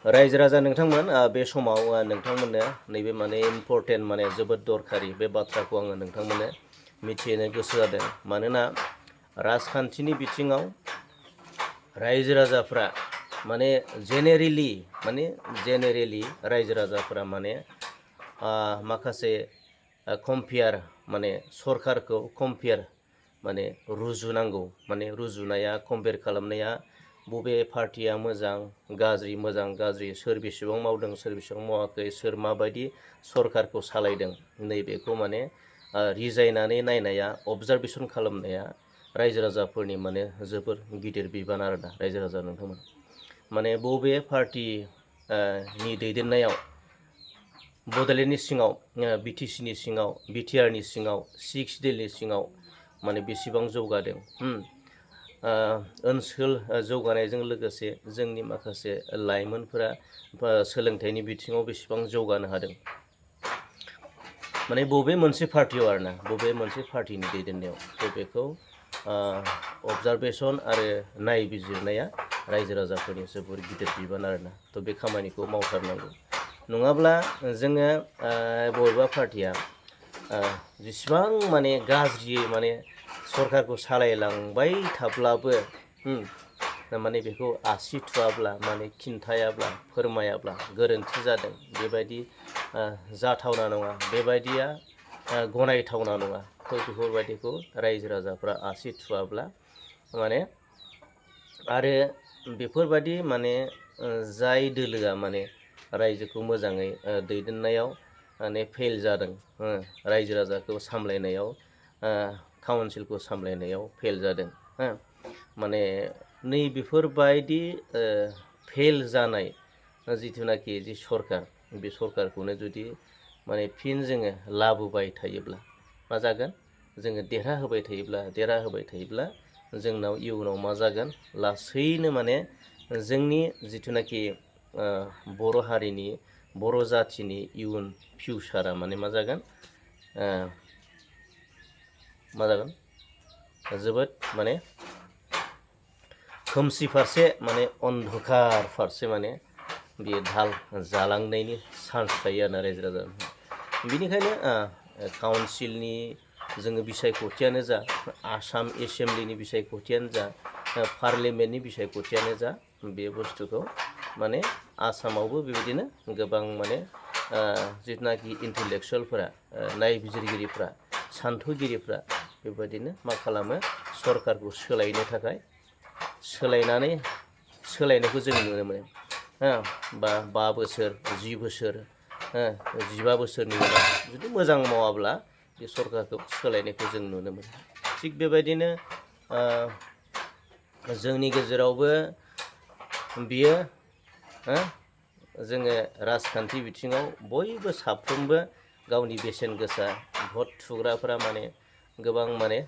रायजो राजा नोंथांमोन बे समाव नोंथांमोननो नैबे माने इम्पर्टेन्ट माने जोबोद दरखारि बे बाथ्राखौ आङो नोंथांमोननो मिथिहोनो गोसो जादों मानोना राजखान्थिनि बिथिङाव रायजो राजाफ्रा माने जेनेरेलि रायजो राजाफ्रा माने माखासे कम्पेयार माने सरकारखौ कम्पेयार माने रुजुनांगौ माने रुजुनाया कम्पेयार खालामनाया बबे पार्टिया मोजां गाज्रि मोजां गाज्रि सोर बेसेबां मावदों सोर बेसेबां मावाखै सोर माबायदि सरकारखौ सालायदों नैबेखौ माने रिजायनानै नायनाया अबजारभेसन खालामनाया रायजो राजाफोरनि माने जोबोर गिदिर बिबान आरोना रायजो राजा नोंथांमोन माने बबे पार्टि नि दैदेननायाव बड'लेण्डनि सिङाव बिटिसिनि सिङाव बिटिआरनि सिङाव 6 डिलनि सिङाव माने बेसेबां जौगादों ओनसोल जौगानायजों लोगोसे जोंनि माखासे लाइमोनफोरा सोलोंथाइनि बिथिङाव बेसेबां जौगानो हादों माने बबे मोनसे पार्टियाव आरोना बबे मोनसे पार्टिनि दैदेननायाव थ' बेखौ अबजारभेसन आरो नायबिजिरनाया रायजो राजाफोरनि जोबोर गिदिर बिबान आरोना थ' बे खामानिखौ मावथारनांगौ नङाब्ला जोङो बबेबा पार्टिया जेसेबां माने गाज्रि माने सरकारखौ सालायलांबाय थाब्लाबो माने बेखौ आसि थुआब्ला माने खिन्थायाब्ला फोरमायाब्ला गोरोन्थि जादों बेबायदि जाथावना नङा बेबायदिया गनायथावना नङा थ' बेफोरबायदिखौ रायजो राजाफ्रा आसि थुआब्ला माने आरो बेफोरबायदि माने जाय दोलोआ माने रायजोखौ मोजाङै दैदेननायाव माने फेल जादों रायजो राजाखौ सामलायनायाव काउन्सिलखौ सामलायनायाव फेल जादों माने नैबेफोरबायदि फेल जानाय जिथुनाखि जि सरकार बे सरकारखौनो जुदि माने फिन जोङो लाबोबाय थायोब्ला मा जागोन जोङो देरहाहोबाय थायोब्ला जोंनाव इयुनाव मा जागोन लासैनो माने जोंनि जिथुनाखि बर' हारिनि बर' जाथिनि इयुन फिउचारा माने मा जागोन जोबोद माने खोमसि फारसे माने अन्धकार फारसे माने बियो ढाल जालांनायनि चान्स थायो आरोना रायजो राजा बिनिखायनो काउन्सिलनि जोङो बिसायख'थियानो जा आसाम एसेम्ब्लिनि बिसायख'थियानो जा पार्लियामेन्टनि बिसायख'थियानो जा बे बुस्थुखौ माने आसामावबो बेबायदिनो गोबां माने जिथुनाखि इन्टेलेक्सुवेलफोरा नायबिजिरगिरिफ्रा सान्थौगिरिफ्रा बेबायदिनो मा खालामो सरकारखौ सोलायनो थाखाय सोलायनायखौ जों नुनो मोनो बा 5 बोसोर 10 बोसोर 15 बोसोरनि उनाव जुदि मोजां मावाब्ला बे सरकारखौ सोलायनायखौ जों नुनो मोनो थिग बेबायदिनो जोंनि गेजेरावबो बियो जोङो राजखान्थि बिथिङाव बयबो साफ्रोमबो गावनि बेसेन गोसा भट थुग्राफोरा माने गोबां माने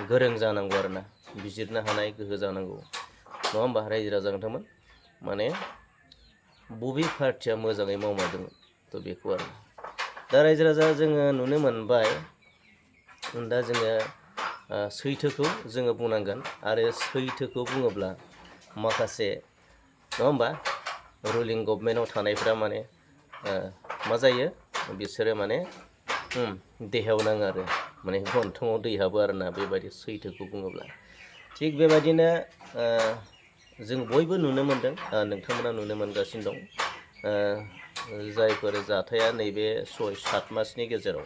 गोरों जानांगौ आरोना बिजिरनो हानाय गोहो जानांगौ नङा होमबा रायजो राजा नोंथांमोन माने बबे पार्टिया मोजाङै मावमारदोंमोन थ' बेखौ आरो दा रायजो राजा जोङो नुनो मोनबाय दा जोङो सैथोखौ जोङो बुंनांगोन आरो सैथोखौ बुङोब्ला माखासे नङा होमबा रुलिं गभर्नमेन्टआव थानायफ्रा माने मा जायो बिसोरो माने देहायाव नाङो आरो माने गन्थङाव दै हाबो आरोना बेबायदि सैथोखौ बुङोब्ला थिग बेबायदिनो जों बयबो नुनो मोनदों नोंथांमोना नुनो मोनगासिनो दं जायफोर जाथाया नैबे 6-7 मासनि गेजेराव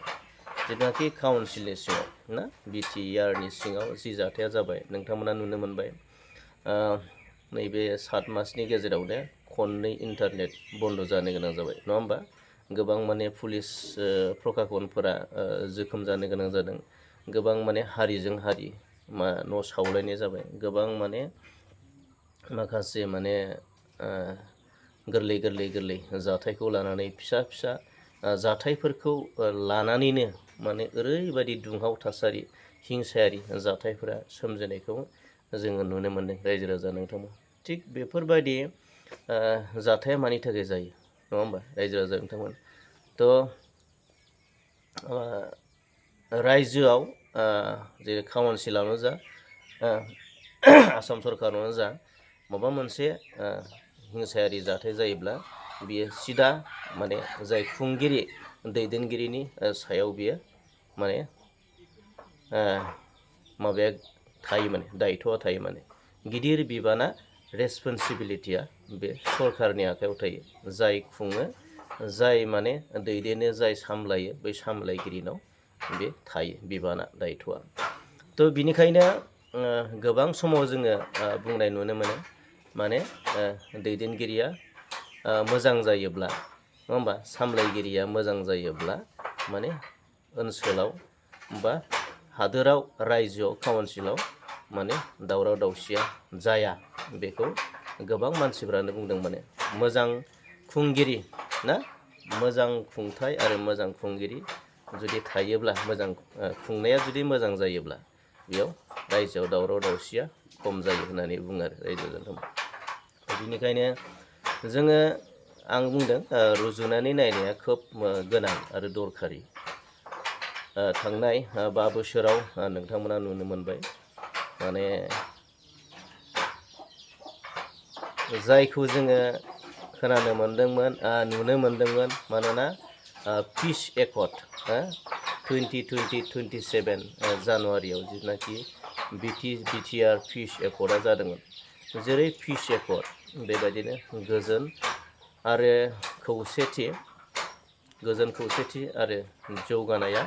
जिथुनाखि काउन्सिलनि सिङाव ना बिटिआरनि सिङाव जि जाथाया जाबाय नोंथांमोना नुनो मोनबाय नैबे 7 मासनि गेजेरावनो खननै इन्टारनेट बन्द' जानो गोनां जाबाय नङा होमबा गोबां माने पुलिस प्रखाखनफोरा जोखोम जानो गोनां जादों गोबां माने हारिजों हारि न' सावलायनाय जाबाय गोबां माने माखासे माने गोरलै जाथायखौ लानानै फिसा जाथायफोरखौ लानानैनो माने ओरैबायदि दुंहाव थासारि हिंसायारि जाथायफोरा सोमजिनायखौ जोङो नुनो मोनदों रायजो राजा नोंथांमोन थिग बेफोरबायदि जाथाया मानि थाखाय जायो नङा होमबा रायजो राजा नोंथांमोन थ' रायजोआव जे काउन्सिलावनो जा आसाम सरकारावनो जा माबा मोनसे हिंसायारि जाथाय जायोब्ला बियो सिदा माने जाय खुंगिरि दैदेनगिरिनि सायाव बियो माने माबाया थायो माने दायित्वआ थायो माने गिदिर बिबाना रेसपन्सिबिलिटिया बे सरकारनि आखायाव थायो जाय खुङो जाय माने दैदेनो जाय सामलायो बै सामलायगिरिनाव बे थायो बिबाना दायित्वआ थ' बिनिखायनो गोबां समाव जोङो बुंनाय नुनो मोनो माने दैदेनगिरिया मोजां जायोब्ला नङा होमबा सामलायगिरिया मोजां जायोब्ला माने ओनसोलाव बा हादोराव रायजोआव काउन्सिलाव माने दावराव दावसिया जाया बेखौ गोबां मानसिफ्रानो बुंदों माने मोजां खुंगिरि ना मोजां खुंथाय आरो मोजां खुंगिरि जुदि थायोब्ला मोजां खुंनाया जुदि मोजां जायोब्ला बेयाव रायजोआव दावराव दावसिया खम जायो होननानै बुङो आरो रायजो जादोंमोन बेनिखायनो जोङो आं बुंदों रुजुनानै नायनाया खोब गोनां आरो दरखारि थांनाय 5 बोसोराव नोंथांमोना नुनो मोनबाय माने जायखौ जोङो खोनानो मोनदोंमोन नुनो मोनदोंमोन मानोना पिस एकर्ड 2027 जानुवारियाव जिनाखि बिटिआर पिस एकर्डआ जादोंमोन जेरै पिस एकर्ड बेबायदिनो गोजोन आरो खौसेथि आरो जौगानाया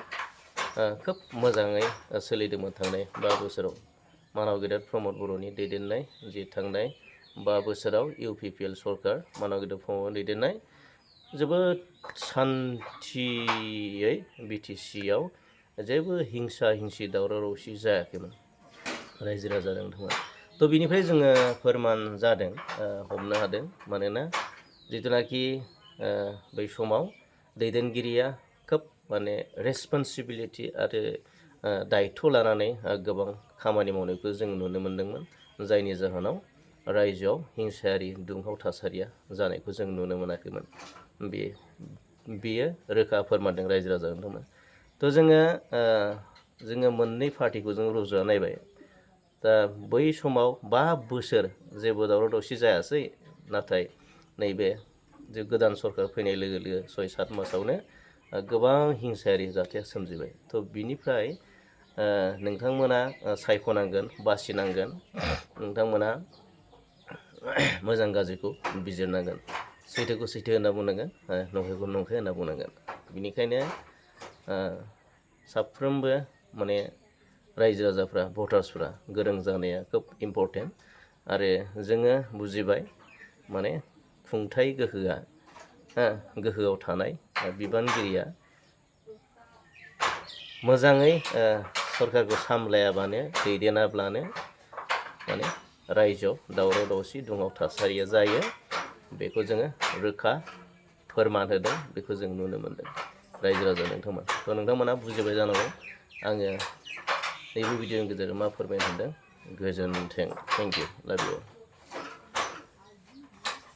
खोब मोजाङै सोलिदोंमोन थांनाय 5 बोसोराव मानाव गेदेर प्रमद बर'नि दैदेननाय जि थांनाय 5 बोसोराव इउपिपिएल सरकार मानाव गेदेर प्रमद दैदेननाय जोबोद सान्थियै बिटिसिआव जेबो हिंसा हिंसि दावराव दावसि जायाखैमोन रायजो राजा नोंथांमोन थ' बिनिफ्राय जोङो फोरमान जादों हमनो हादों मानोना जिथुनाखि बै समाव दैदेनगिरिया खोब माने रेसपन्सिबिलिटि आरो दायित्व लानानै गोबां खामानि मावनायखौ जों नुनो मोन्दोंमोन जायनि जाहोनाव रायजोआव हिंसायारि दुंहाव थासारिया जानायखौ जों नुनो मोनाखैमोन बेयो रोखा फोरमानदों रायजो राजा नोंथांमोन थ' जोङो मोननै पार्टिखौ जों रुजुना नायबाय दा बै समाव 5 बोसोर जेबो दावराव दावसि जायासै नाथाय नैबे जे गोदान सरकार फैनाय लोगो लोगो 6-7 मासावनो गोबां हिंसायारि जाथाया सोमजिबाय थ' बिनिफ्राय नोंथांमोना सायख'नांगोन बासिनांगोन नोंथांमोना मोजां गाज्रिखौ बिजिरनांगोन सैथोखौ सैथो होनना बुंनांगोन नंखायखौ नंखाय होनना बुंनांगोन बिनिखायनो साफ्रोमबो माने रायजो राजाफ्रा भटार्सफ्रा गोरों जानाया खोब इम्परटेन्ट आरो जोङो बुजिबाय माने खुंथाय गोहोआव थानाय बिबानगिरिया मोजाङै सरकारखौ सामलायाबानो दैदेनाब्लानो माने रायजोआव दावराव दावसि दुंहाव थासारिया जायो बेखौ जोङो रोखा फोरमान होदों बेखौ जों नुनो मोन्दों रायजो राजा नोंथांमोन थ' नोंथांमोना बुजिबाय जानांगौ आङो नैबे भिडिअनि गेजेरजों मा फोरमायनो सानदों गोजोन्थों थेंक इउ लाभ इउ